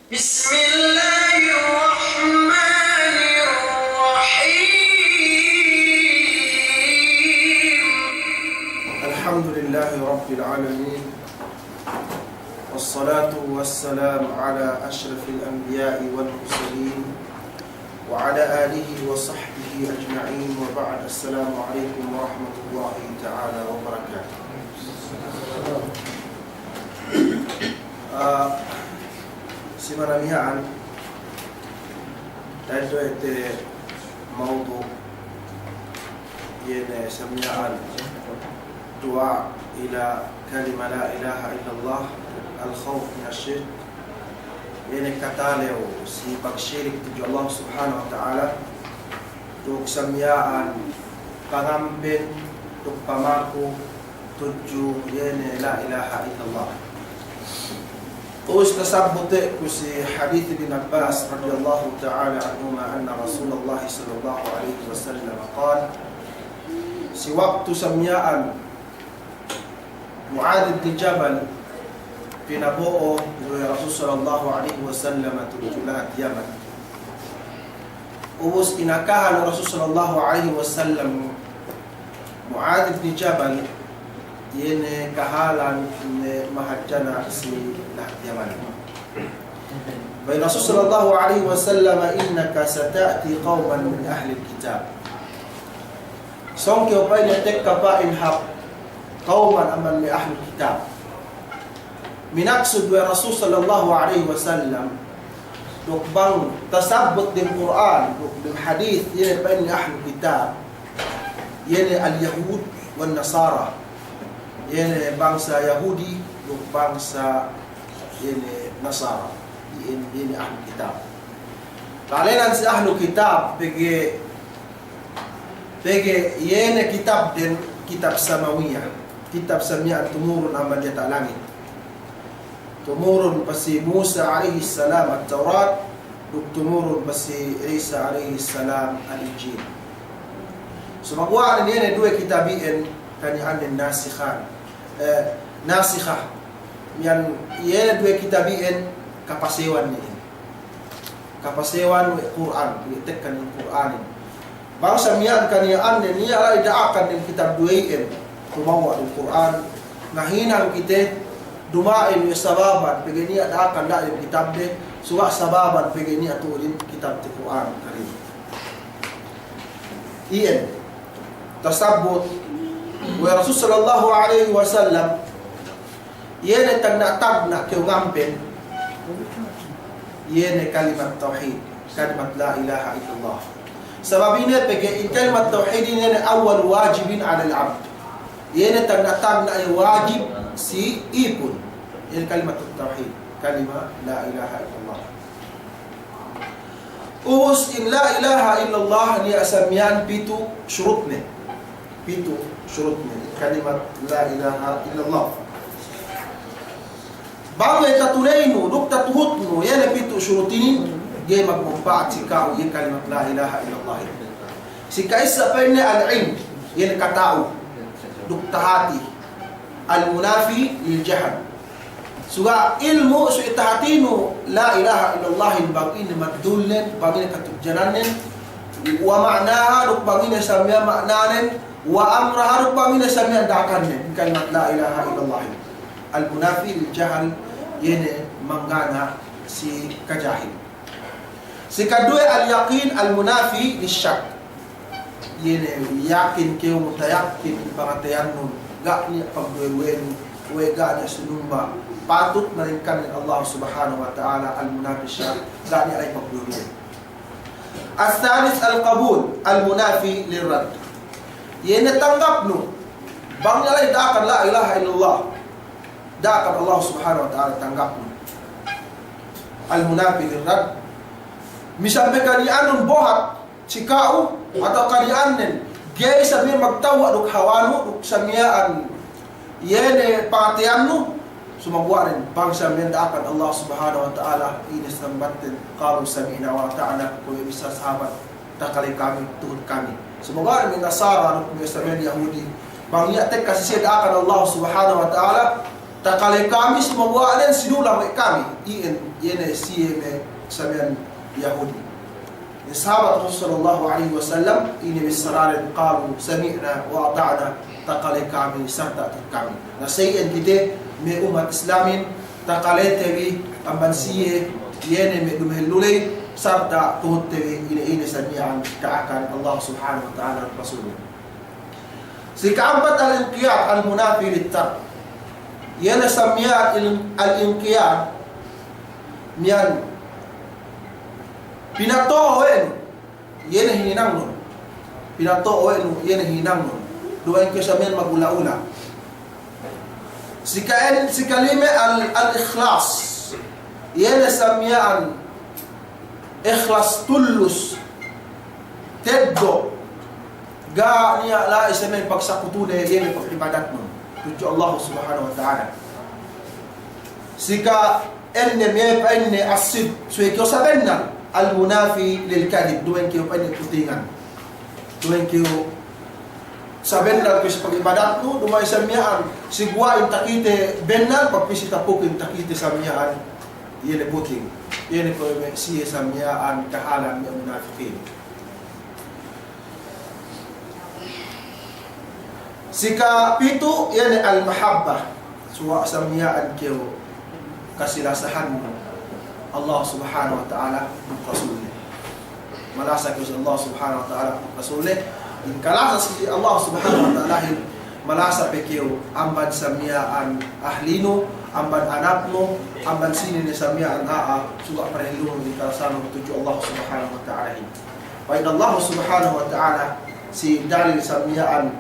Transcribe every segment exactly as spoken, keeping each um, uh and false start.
بسم الله الرحمن الرحيم. الحمد لله رب العالمين. والصلاة والسلام على أشرف الأنبياء والمرسلين وعلى آله وصحبه أجمعين وبعد. السلام عليكم ورحمة الله تعالى وبركاته. Ah, simana miya'an, tayo ite mawdu', iye ne sa miya'an, du'a ila kalima la ilaha illallah, al-khawf min ash-shirk, iye ne katalew si pagsirik tudju Allah Subhanahu wa Ta'ala, duk sa miya'an pangampen duk pamaku tudju iye ne la ilaha illallah. Ubus tasabbut ku si hadis Ibn Abbas radiyallahu ta'ala anhuma anna Rasulullah sallallahu alaihi wasallam qal, si waktu sa miya'an Mu'adh ibn Jabal pinabo'o we' Rasul sallallahu alaihi wasallam tudju lahat Yaman. Ubus inakahan Rasul sallallahu alaihi wasallam Mu'adh ibn Jabal, iye ne kahalan ne mahadjana si lahat Yaman. Pa'in Rasul sallallahu alaihi wasallam, "Innaka sata'ti qawman min ahlil kitab." Sōng kew pa'in tekka pa'in hap kawman amban me' ahlul kitab. Minaksud we' Rasul sallallahu alaihi wasallam, duk bang tasabbut dem Kur'an, duk dem hadis, iye ne pa'in ahlul kitab, iye ne al-Yahud wan Nasara, iye ne bangsa Yahudi, duk bangsa iye ne Nasara, iye ne, iye ne ahlul kitab. Kalenan si ahlul kitab, pegge' Pegge' iye ne kitabden, kitab samawiyah, kitab sa miya'an tumurun amban diyata' langit. Tumurun pa si Musa alayhis salam at-Tawrat, duk tumurun pa si Isa alayhis salam al-Injil. Sumaguwa' iye ne duwe kitab iyan, kaniya'an den nasikhan, eh, nasikhah. Miya'an iye ne duwe kitab iyan kapasewan iyan. Kapasewan we' Kur'an, we' tekka ne Kur'anin. Bang sa miya'an kaniya'an ne, niya' la'i da'akan dem kitab duwe iyan, tumewwa' dem Kur'an. Ngahinang kite, duma'in we' sababan, pegge' niya' da'akan la'i dem kitabde, suwa' sababan pegge' niya' tu'u dem kitabte Kur'an Karim. Iyan, tasabbut we' Rasul sallallahu alayhi wasallam, iye ne tagna'-tagna' kew ngampen, iye ne kalimat tawhid, kalimat la ilaha illallah. Sabab ine? Pegge' in kalimat tawhid ine ne awwal wajibin alal abd. Iye ne tagna'-tagna' iye wajib si ipun. Iye ne kalimat tawhid, kalimat la ilaha illallah. Ubus in la ilaha illallah niya' sa miya'an pitu' shurutne. Pitu' shurutne kalimat la ilaha illallah. Bang we' tatuneynu duk tatuhutnu iye ne pitu' shurut inin, ga'i magmumpa'at si ka'u iye kalimat la ilaha illallah. Si ka'issa pa'inne al-ilm, iye ne kata'u duk tahati, al-munafi lil jahl. Suga' ilmu', suga' tahatinu la ilaha illallahin, bang ine maddulnen, bang ine katudjanannen, wa ma'naha, duk bang ine sa miya'an ma'nanen, wa amraha, duk bang ine sa miya'an da'akannen, kalimat la ilaha illallahin. Al-munafi lil jahl, iye ne manggana' si kajahil. Si kaduwe al-yaqin al-munafi lish-shakk. Iye ne yakin kew, mutayakin pangateyannun, ga' niya' pagduwe-duwenu, we' ga' niya' sinumba patut malaingkan Allah Subhanahu wa Ta'ala, al-munafi lish-shakk, ga' niya' la'i pagduwe-duwe. As-salis al-qabul al-munafi lirradd. Iye ne tanggapnu, bang niya' la'i da'akan la ilaha illallah, da'akan Allah Subhanahu wa Ta'ala tanggapnu. Al-munafi lirradd. Misal pe kaniya'annun bohat si ka'u, atawa kaniya'annen ga'i sa miya'an magtewwa' duk hawanu, duk sa miya'an iye ne pangateyannu, sumaguwa' nen, bang sa miya'an da'akan Allah Subhanahu wa Ta'ala, ine sambatten, qalu sami'na wa ata'na, kuwe' bissā sahabat, takale kami, tuhut kami. Sumaguwa' nen me' Nasara, duk me' sa miya'an Yahudi, bang niya' tekka si siye da'akan Allah Subhanahu wa Ta'ala, takale kami, si maguwa' ne si dula we' kami, iyan, iye ne siye me' samiyan Yahudi. Sahabat Rasul sallallahu alaihi wasallam, ine bissaraden, qalu sami'na wa ata'na, takale kami, sarta' tu'u kami. Na sa iyan kite me' ummat Islamin, takalete bi amban siye, iye ne me' dumehellu ley, sarta' tuhutte bi ine-ine sa miya'an ka'akan Allah Subhanahu wa Ta'ala, Rasulne. Si ka'ampat, al-inqiyad al-munafi lit-tark. Iye ne sa miya'an il-, al-inqiyad, miya'an pinato'o we' nu iye ne hininangnun. Pinato'o we' nu iye ne hininangnun. Duwe ke sa miya'an magula-ula. Si ka'en-, si kalime al-, al-ikhlas. Iye ne sa miya'an ikhlas, tullus, teddo', ga' niya' la'i sa miya'an pagsakutune iye ne pag'ibadatnun tudju Allah Subhanahu wa Ta'ala. Si ka'ennem iye pa'inne as-sidq, subey kew sabennal, al-munafi lil-kadhib, duma'in kew pa'inne putingan. Duma'in kew sabennal kew si pag'ibadatnu, duma'in sa miya'an si guwa'in takite bennal, pagpī si tapukin takite sa miya'an iye ne puting. Iye ne kuwe' me' siye sa miya'an kahalan me' munafikin. Si kapitu', iye ne al-mahabbah. Suwa' sa miya'an kew kasilasahan Allah Subhanahu wa Ta'ala duk Rasulne. Malasa kew si Allah Subhanahu wa Ta'ala duk Rasulne. In kalasa si Allah Subhanahu wa Ta'alahin, malasa pe kew amban sa miya'an ahlinu, amban anaknu, amban sine ne sa miya'an a'a, suwa' parellunu in kalasanu tudju Allah Subhanahu wa Ta'alahin. Pa'in Allah Subhanahu wa Ta'ala si dalil sa miya'an,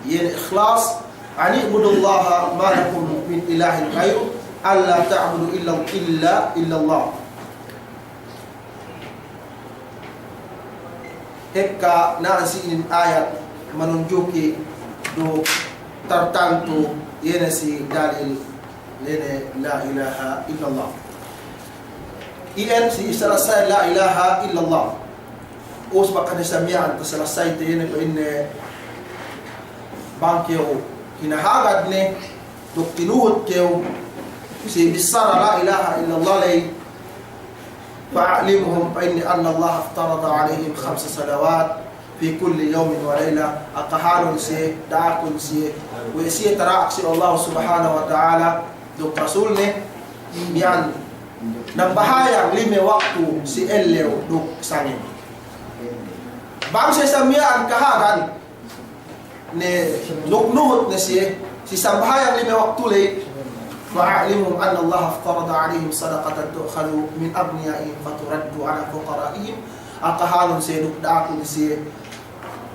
iye ne ikhlas, "Ani'budullaha ma lakum min ilahin ghairuh, alla ta'budu illa, illa, illallah." Hekka na'an si inin ayat manunjuki duk tartantu iye ne si dalil, iye ne la ilaha illallah. Iyan si isalassay la ilaha illallah. Us bakane sa miya'an tasalassayte, iye ne pa'inne bang kew hinahagad ne duk tinuhut kew si bissara la ilaha illallah ley, fa'allimhum, pa'inne, annallaha iftarada alaihim khamsa salawat fi kulli yawmin wa layla, akahanun siye, da'akun siye, we' siye tara'ak si Allah Subhanahu wa Ta'ala duk Rasulne, miya'an nambahayang lime waktu si ellew duk sangem. Bang siye sa miya'an kahagad ne, nuhut-nuhut ne siye si sambahayang lime waktu ley, fa'allimhum annallaha iftarada alaihim sadaqatan tu'khadhu min aghniyaihim faturaddu ala fuqaraihim, akahanun siye duk da'akun siye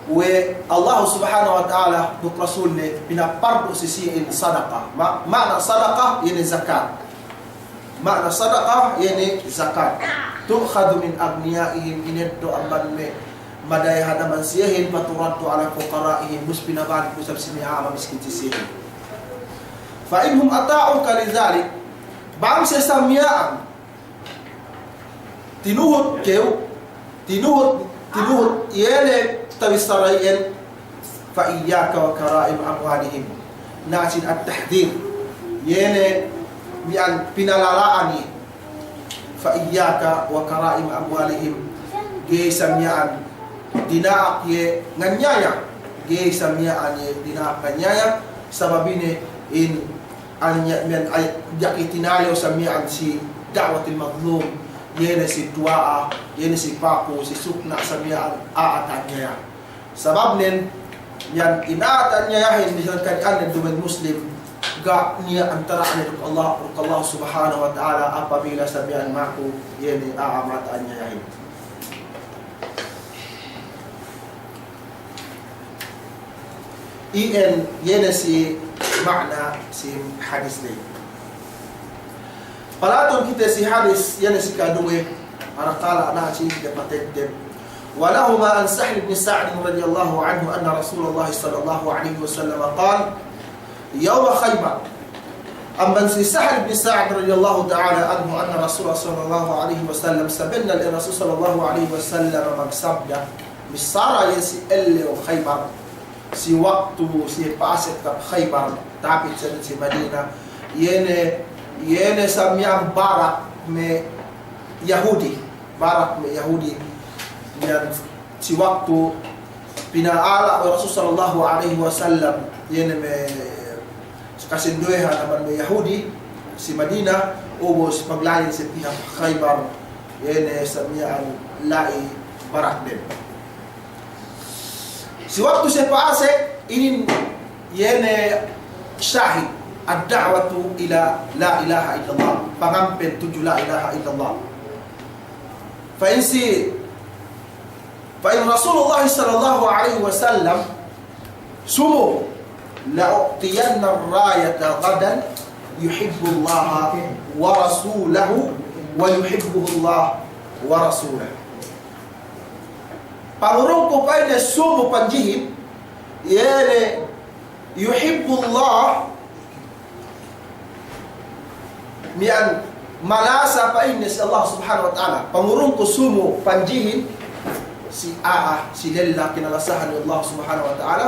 we' Allah Subhanahu wa Ta'ala duk Rasulne pinapardu si siye in sadaqa. Ma-, ma'na sadaqa, iye ne zakat. Ma'na sadaqa, iye ne zakat. Tu'khadhu min aghniyaihim, ineddo' amban me' madayahan amban siyehin, faturaddu ala fuqaraihim, ubus pinabalik du isab si me' a'a mamiskin si siyehin. Fa in hum ata'uka lidhalik, bang siye sa miya'an tinuhut kew, tinuhut, tinuhut iye ne tabissara iyan, fa iyyaka wa kara'im amwalihim. Na sin at-tahdhir, iye ne miya'an pinalala'an iye. Fa iyyaka wa kara'im amwalihim. Ga'i sa miya'an dina'ak iye nganyaya. Ga'i sa miya'an iye dina'ak nganyaya. Sabab ine in anya-, miya'an ay-, ga'i tinalew sa miya'an si da'watil mazlum, iye ne si duwa'a, iye ne si paku, si sukna' sa miya'an a'a ta'anyaya. Sababnen, miya'an in a'a ta'anyayahin, misan kani'annen duma'in Muslim, ga' niya' antara'ne duk Allah, duk Allah Subhanahu wa Ta'ala, apabila sa miya'an maku, iye ne a'a mata'anyayahin. Iyan, iye ne si ma'na si hadis ley. Palatun kite si hadis, iye ne si kaduwe, arakala' na si kite patedde. Wa lahuma an Sahl ibn Sa'd radiyallahu anhu anna Rasulullah sallallahu alaihi wasallam qal, Yawma Khaybar. Amban si Sahl bin Sa'd radiyallahu ta'ala anhu anna Rasulullah sallallahu alaihi wasallam, sabennal in Rasul sallallahu alaihi wasallam magsabda, missara iye si ellew Khaybar, si waktu si pasek Khaybar, tapit si Madina, iye ne, iye ne sa miya'an barak me' Yahudi, barak me' Yahudi, miya'an si waktu pina'ala' we' Rasul sallallahu alaihi wasallam, iye ne me' kasinduwehan amban me' Yahudi si Madina, ubus pagla'i si pihak Khaybar, iye ne sa miya'an la'i barakden. Si waktu siye pa'asek, inin iye ne shahid, ad-da'watu ila la ilaha illallah, pangampen tudju la ilaha illallah. Pa'in si, pa'in Rasulullah sallallahu alaihi wasallam, sumu, "La u'tiyanna ar-rayata ghadan yuhibbullaha wa rasulahu wa yuhibbuhullah wa rasulahu." Pangurungku pa'inne sumu panjihin, iye ne yuhibbullah, miya'an malasa pa'inne si Allah Subhanahu wa Ta'ala. Pangurungku sumu panjihin si a'a, si lella kinalasahan we' Allah Subhanahu wa Ta'ala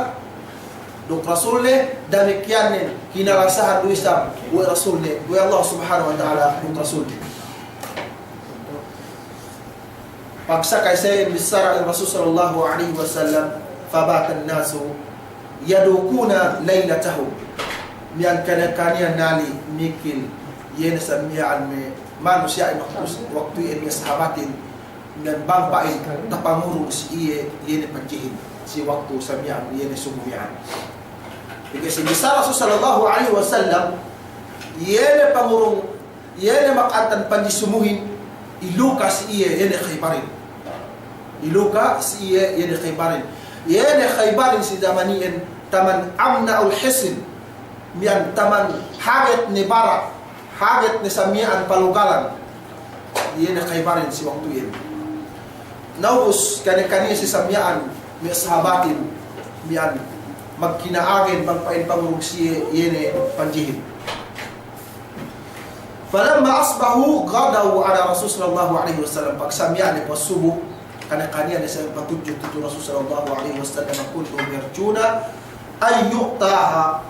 duk Rasulne, damikkiyannen kinalasahan du isab we' Rasulne, we' Allah Subhanahu wa Ta'ala duk Rasulne. Pagsakay siye bissara Rasul sallallahu alaihi wasallam, fabata an-nasu yadukuna laylatahum. Miya'an kaniya-kaniya nali mikil, iye ne sa miya'an me' manusiya'in waktu, waktu iyan me' sahabatin, miya'an bang pa'in tapangurung si iye, iye ne panjihin, si waktu sa miya'an, iye ne sumu miya'an. Pegge' si bissara Rasul sallallahu alaihi wasallam, iye ne pangurung Iye ne maka'antan panji sumuhin, iluka si iye, iye ne Khaybarin. Iluka si iye, iye ne Khaybarin. Iye ne Khaybarin si jaman iyan, taman amna'ul hisin. Miya'an taman haget ne barak, haget ne sa miya'an palugalan. Iye ne Khaybarin si waktu iyan. Na ubus, kaniya-kaniya si sa miya'an, me' sahabatin, miya'an, magkina'agen, bang pa'in pangurung siye, iye ne panjihin. Falamma asbahu ghadaw ala Rasul sallallahu alaihi wasallam. Pagsa miya'an ne pasubu, kaniya-kaniya ne sa miya'an patudju tudju Rasul sallallahu alaihi wasallam, kulluhum yarjuna an yu'taha.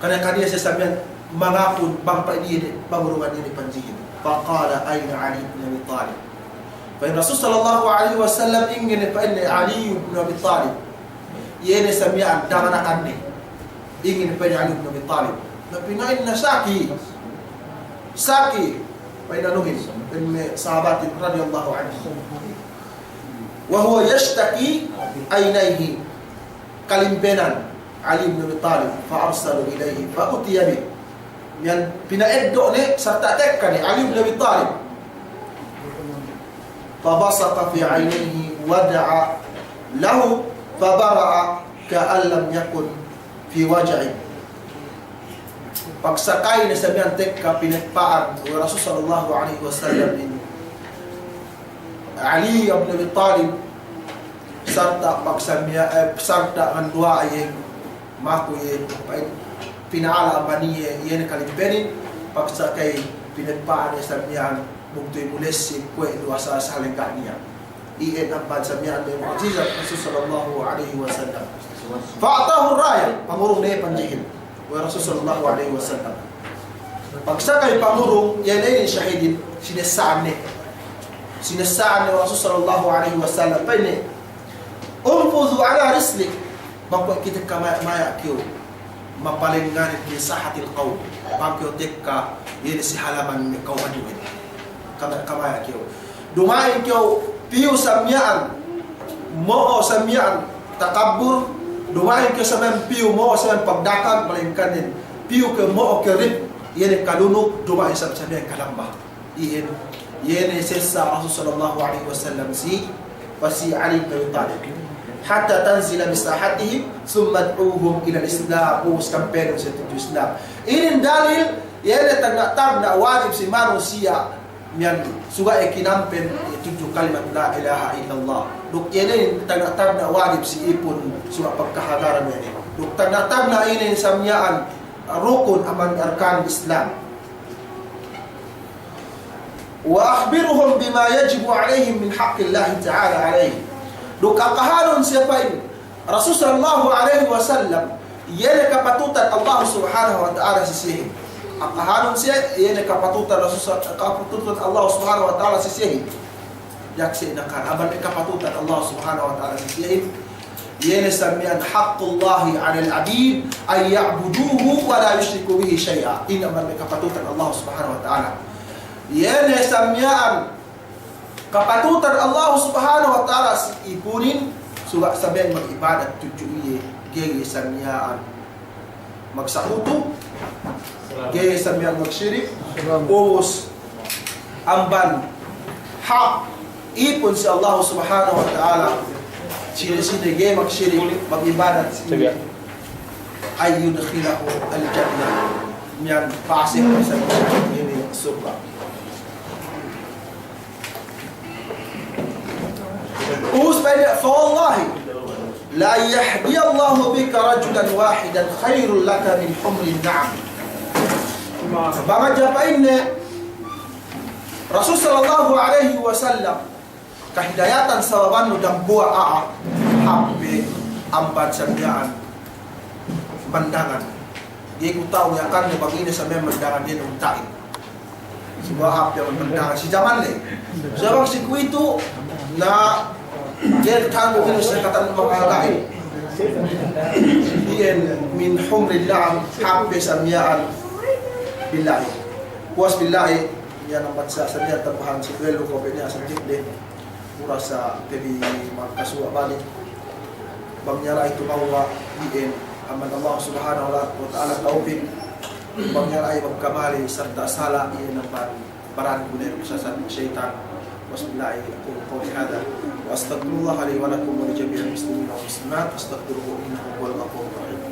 Kaniya-kaniya ne sa miya'an mangapun bang pa'in iye ne, pangurungan iye ne panjihin. Faqala, "Aina Ali ibn Abi Talib?" Pa'in Rasul sallallahu alaihi wasallam, ingge ne pa'inne Ali ibn Abi Talib. Iye ne sa miya'an danganakanne. Ingge ne pa'inne Ali ibn Abi Talib. Na pina'in na saki. Saki. Pa'in anuhin. Pa'in me' sahabatin radiyallahu anhu. Wa huwa yashtaki ainaihi. Kalimpenan Ali ibn Abi Talib. Fa arsalu ilaihi. Fa utiya bih. Miya'an pina'eddo' ne sarta' tekka ne Ali ibn Abi Talib. Fa basaqa fi ainaihi wa da'a lahu fa bara'a ka'an lam yakun fi waja'in. Pagsakay ne sa miya'an tekka pineppa'an we' Rasul sallallahu alaihi wasallam in Ali ibn Abi Talib, sarta' pagsa miya-, eh, sarta' nganduwa'a iye, maku iye, pa'in, pina'ala' amban iye, iye ne kalimpenin, pagsakay pineppa'an ne sa miya'an, bugtuy mulessin, kuwe' duwa sa-, salengga' niya'. Iyan amban sa miya'an me' mu'jizat Rasul sallallahu alaihi wasallam. Fa'atahu raya, pangurung ne panjihin we' Rasul sallallahu alaihi wasallam. Pagsakay pangurung, iye ne inin shahidin, sinessa'an ne. Sinessa'an ne Rasul sallallahu alaihi wasallam. Pa'inne, "Unfudhu ala rislik." Bang kuwe' kite kamaya'-maya' kew, mapalengngan fi sahatil qawm. Bang kew tekka, iye ne si halaman me' kawm adu'in. Kamaya'-kamaya' kew. Duma'in kew piyu sa miya'an, mo'o sa miya'an takabbur, duma'in kew sa miya'an piyu mo'o sa miya'an pagdakag, malengkanin piyu kew mo'o kew rip, iye ne kalunuk, duma'in sa, sa miya'an kalamba. Iyan, iye ne sessa Rasul sallallahu alaihi wasallam si, pa si Ali bin Abi Talib. Hatta tanzila min sahatihim, thumma ud'uhum ilal Islam, ubus kampenun siye tudju Islam. Inin dalil, iye ne tagna'-tagna' wajib si manusiya' miya'an suga' iye kinampen, iye tudju kalimat la ilaha illallah. Duk iye ne tagna'-tagna' wajib si ipun suga' pagkahagaran iye ne. Duk tagna'-tagna' inin sa miya'an rukun amban arkan Islam. Wa akhbiruhum bima yajibu alaihim min haqqillahi ta'ala alaihim. Duk akahanun siye pa'in Rasul sallallahu alaihi wasallam, iye ne kapatutan Allah subhanahu wa ta'ala si siyehin. Akahanun siye, iye ne kapatutan Rasul sa-, kapatutan Allah Subhanahu wa Ta'ala si siyehin. Yak siye inakan, amban me' kapatutan Allah Subhanahu wa Ta'ala si siyehin. Iye ne sa miya'an haqqullahi 'alal 'abid an ya'buduhu wa la yushriku bihi shay'a. Inin amban me' kapatutan Allah Subhanahu wa Ta'ala. Iye ne sa miya'an kapatutan Allah Subhanahu wa Ta'ala si ipunin, suga' sa miya'an mag'ibadat tudju iye, ga'i sa miya'an magsakutu, ga'i sa miya'an magsirik, ubus amban hak ipun si Allah Subhanahu wa Ta'ala, sine-sine ga'i magsirik, mag'ibadat si iye, an yudkhilahul jannah, miya'an pasek sa miya'an inin surga'. Ubus pa'inne, fa wallahi, la an yahdiyallahu bika rajulan wahidan khairul laka min humrin na'am. Bang hadja pa'inne Rasul sallallahu alaihi wasallam, kahidayatan sababannu dambuwa' a'a, hāp pe amban sa miya'an mandangan. Ga'i ku ta'u iyakanne bang ine sa miya'an mandangan iyan unta'in. Suga' hāp pe amban mandangan si jaman ley. Suga' bang si kuwe'itu na ga'i tanggung ine sa katan mangaga'in. Iyan min humrin na'am, hāp pe sa miya'an bila'i. Puwas bila'i, iyan ambat sa, sa miya'an tambahan si kuwe' lu ko' pe niya' sa jikde. Pura sa pe bi magkasuwa' balik. Bang niya' la'i tumewwa' iyan amban Allah Subhanahu wa Ta'ala tawpik. Bang niya' la'i magkabali sarta' sala' iyan amban baran ku ne sa, sa seyitan. Wasbillahi aqulu qawli hadha wa astaghfirullaha li wa lakum wa li jami'il muslimina wal muslimat, fastaghfiruhu innahu huwal ghafurur rahim.